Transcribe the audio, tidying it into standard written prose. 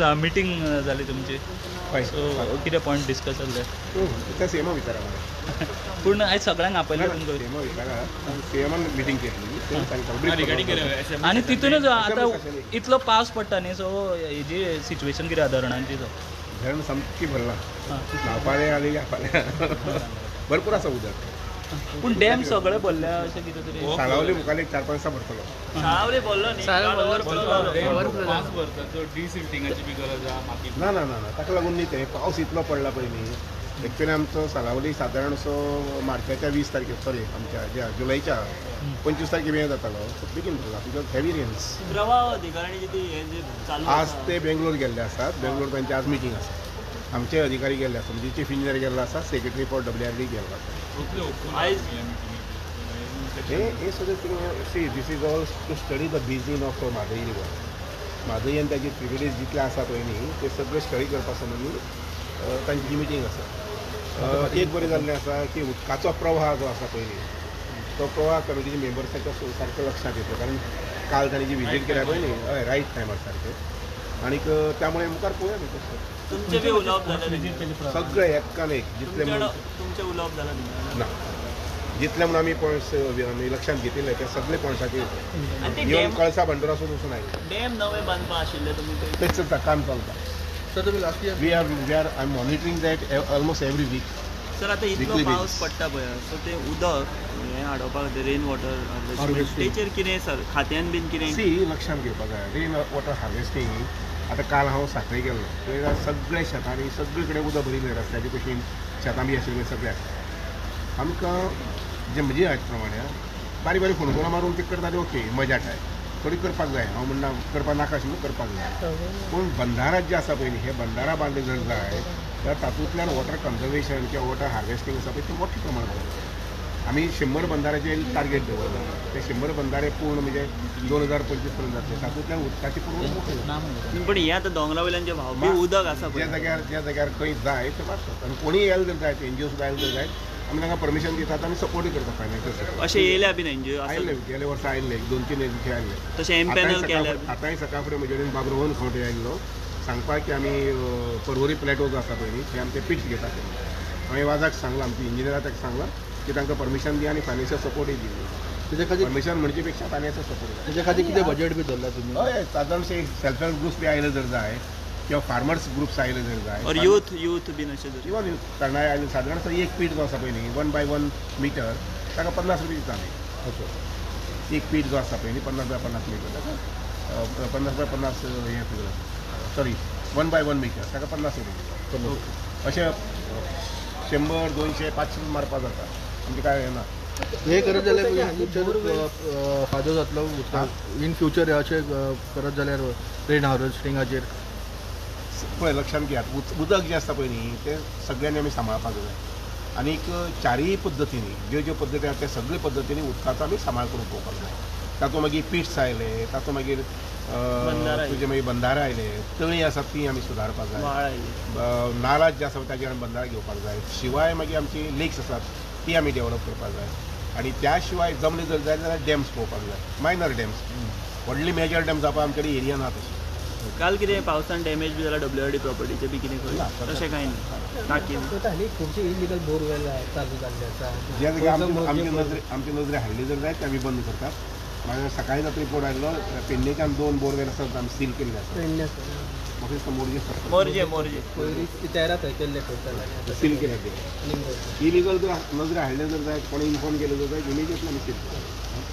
आयज मिटींग जाली तुमची, सो कितें पॉयंट डिस्कस जाले? त्या सीएमा विचारा. पूण आयज सगळ्यांक आपयलें तुमकां? सीएमा विचारा, सीएमान मिटींग केली आनी तितूनच आतां इतलो पावस पडटा न्ही, सो हेजी सिच्युएशन कितें आसा धरणांची? धरण सामकी भरलां, न्हांवपालें आनी न्हांवपालें भरपूर आसा उदक. पूण डॅम सगळे भरल्या अशें कितें तरी? साळावली मुखार एक 4-5 दिसां भरतलो. साळावली भरलो न्ही, ना ना ना ताका लागून न्ही, तें पावस इतलो पडला पळय न्ही. एक्चुअली आमचो साळावली सादारण असो मार्चाच्या 20 तारखेर, सॉरी आमच्या ज्या जुलयच्या 25 तारखे मेळ जातालो, सो बेगीन भरला because heavy rains. प्रवाह अधिकाऱ्यांनी चालू आज ते बेंगलोर गेल्ले आसात, बेंगलोर तांची आज मिटींग आसा. आमचे अधिकारी गेल्ले आसा, म्हणजे चीफ इंजिनियर गेल्लो आसा, सेक्रेटरी फॉर WRD गेल्लो आसा. हे सगळें see this is all to study the basin of Mhadei river. Mhadei आनी ताची ट्रिब्युटरीज जितले आसा पळय न्ही, ते सगळे स्टडी करपा संबंदी तांची जी मिटींग आसा. एक बरें जाल्लें आसा की उदकाचो प्रवाह जो आसा पळय न्ही, तो प्रवाह कमिटीच्या मेंबर्साच्या सारको लक्षांत येतलो, कारण काल तांणी जी विजीट केल्या पळय न्ही, हय रायट टायमार सारकें. आनीक त्यामुळे मुखार पळोवया न्ही कसो. तुमचें बी उलोवप जालें सगळें एकान एक, जितलें तुमचें उलोवप जालें ना, जितले म्हणून आमी पॉयंट्स आमी लक्षांत घेतिल्ले त्या सगळे पॉयंट्साचेर इवन कळसा भांडुरा वचून आयले. डॅम नवे बांदपा आशिल्ले तुमी, तेच चलता, काम चलता. सर तुम्ही last year we are I am monitoring that almost every week. Sir आतां इतलो पावस पडटा पळय, सो तें उदक हें हाडोवपा खातीर रेन वॉटर हार्वेस्टिंग तेचेर कितें सर खात्यान बीन कितें? सी लक्षांत घेवपाक जाय रेन वॉटर हार्वेस्टिंग. आतां काल हांव साखळे गेल्लो, थंय सगळे शेतांनी सगळे कडेन उदक भरिल्लें, रस्त्याचे कुशीन शेतां बी आशिल्लीं सगळ्याक. आमकां जे म्हजी हात प्रमाणे बारीक बारीक फोणकुलां मारून ती करता, ओके मजा काय थोडी करपाक जाय, हांव म्हणना करपाक नाका आशिल्लें, करपाक जाय. पूण बंधारा जे आसा पळय न्ही, हे बंधारा बांदले जर जाय तर तातूंतल्यान वॉटर कन्जर्वेशन किंवा वॉटर हार्वेस्टिंग आसा पळय तें मोठ्या प्रमाणात जाता. आमी 100 बंधाऱ्याचेर टार्गेट दवरला, ते 100 बंधारे पूर्ण म्हणजे 2025 पर्यंत जातले, तातूंतल्यान उदकाची पुरवण मोठी जाता. पण हे आतां दोंगरा वयल्यान जे व्हांवपी उदक आसा ज्या जाग्यार ज्या जाग्यार खंय जाय ते मारतात, आनी कोणीय येयले जर जाय, एनजीओ सुद्दां आयले जर जाय, आमी तांकां परमिशन दितात आनी सपोर्टूय करता फायनान्शियल सपोर्ट. अशें येयल्या बीन एनजीओ आयिल्ले गेले वर्सा आयिल्ले, 2-3 एनजीओ आयिल्ले. तशें एमपॅनल केलें. आतांय सकाळ फुडें म्हजे कडेन बाब रोहन खंवटे आयिल्लो सांगपाक की आमी पर्वरी प्लॅटो जो आसा पळय न्ही, थंय आमचे पिट्स घेतात. हांवें वाजाक सांगलां, आमच्या इंजिनियराक ताका सांगलां की तांकां परमिशन दी आनी फायनान्शियल सपोर्टूय दी. तेजे खातीर परमिशन म्हणचे पेक्षा फायनान्शियल सपोर्ट. तेजे खातीर कितें बजेट बी धरला तुमी? हय, सादारणशे सेल्फ हेल्प ग्रुप्स बी आयले जर जाय किंवा फार्मर्स ग्रुप्स आयले जर जाय, और यूथ यूथ बीन अशें जर इवन यूथ तरणाटे आयले, सादारण एक पीठ जो आसा पळय न्ही 1 by 1 metre ताका 50 रुपया दिता आमी. ओके, एक पीठ जो आसा पळय न्ही 50 बाय 50 मिटर, ताका 50 बाय 50 हें फिगर आसा, सॉरी 1 बाय 1 मिटर ताका 50 रुपया दिता. अशें 100, 200, 500 मारपाक जाता, आमचें कांय हें ना. हे करत जाल्यार फ्युचर फायदो जातलो इन फ्युचर, अशें करत जाल्यार रेन हार्वेस्टिंगाचेर? पळय लक्षांत घेयात, उदक जें आसता पळय न्ही तें सगळ्यांनी आमी सांबाळपाक जाय, आनीक चारूय पद्दतींनी ज्यो ज्यो पद्दती आसा त्या सगळे पद्दतींनी उदकाचो आमी सांबाळ करूंक पळोवपाक जाय. तातूंत मागीर पिट्स आयले, तातूंत मागीर तुजे मागीर बंधारा आयले, तळीं आसात ती आमी सुदारपाक जाय, नालाज जे आसा ताजेर आमी बंधारा घेवपाक जाय. शिवाय मागीर आमची लेक्स आसात ती आमी डेवलप करपाक जाय, आनी त्या शिवाय जमले जर जाय जाल्यार डॅम्स पळोवपाक जाय, मायनर डॅम्स, व्हडली मेजर डॅम जावपाक आमचे कडेन एरिया ना तशी. काल कितें पावसान डॅमेज बी जाला WRD प्रॉपर्टीचे बी कितें खंय? तशें कांय न्ही. टाकी हालीं खुबशे इलिगल बोरवेल चालू जाल्ले आसा, ज्या जाग्यार आमचे नजरे हाडले जर जाय ते आमी बंद करतात. मागीर सकाळीं जाता रिपोर्ट आयिल्लो, पेडणेच्यान 2 बोरवेल आसात आमी सील केल्ले आसा. म्हाका दिसता मोरजे मोरजे मोरजे पयलीं 13 थंय केल्ले खंय सील केले ते इलिगल जर नजरे हाडले जर जाय, कोणें इन्फॉर्म केलें जर जाय, इमिजिएटली आमी सील करतात.